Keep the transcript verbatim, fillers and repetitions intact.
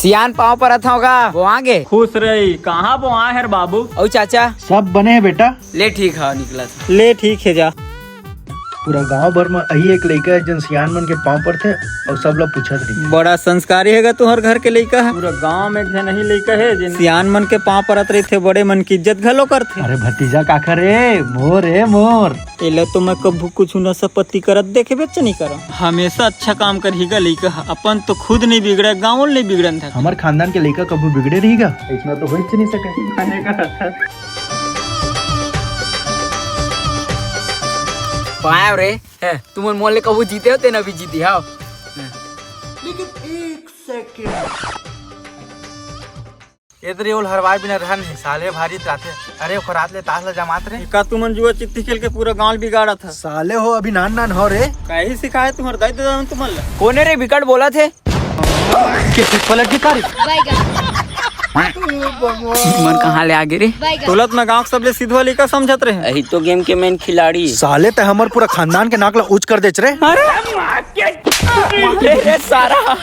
सियान पाँव परत हव गा, बोआ गे। खुश रही, कहाँ बोआ हे रे बाबू? अउ चाचा? सब बने हे बेटा। ले ठीक हे, निकलत हँव। ले ठीक हे, जा। पूरा गांव भर म अही एक लइका हे, जेन सियान मन के पांव परथे अउ सब ला पूछत रहिथे। बड़ा संस्कारी हे गा तुंहर घर के लइका ह। पूरा गांव म एक झन अही लइका हे, जेन सियान मन के पांव परत रहिथे, बड़े मन के इज्जत घलो करथे। अरे भतीजा काकर रे, मोर हे मोर। एला तो मैं कभू कुछु नशा पत्ती करत देखे बेच नइ करंव। हमेशा अच्छा काम करही गा लइका ह, अपन तो खुद नइ बिगड़य, गांव ल नइ बिगड़न देथे। हमर खानदान के लइका कभू बिगड़े रही गा? अइसना तो होइच नइ सकय। पाएंव रे, हे, तुमन मोर ले कभू जीते हो, तेन अभी जीती हव। लेकिन एक सेकंड। ए दरी ओला हरवाए बिना रहन नहीं, साले भारी त्राथे। अरे, ओखर हाथ ले तास ला जमात रे। का तुमन जुआ चिट्ठी खेल के पूरा गांव ल बिगाड़त ह? साले हो, अभी नान नान हो रे। काहे सिखाए तुंहर दाई ददा मन तुमन ला? कोने रे बिकट बोलत हे? के पलट के का रे? मन कहाँ ले आगे रे? तोला त मैं गांव के सबले सिधवा लइका समझत रहे। अही तो गेम के मेन खिलाड़ी। साले, तैं हमर पूरा खानदान के नाक ला ऊंच कर देच रे। अरे, अरे सारा।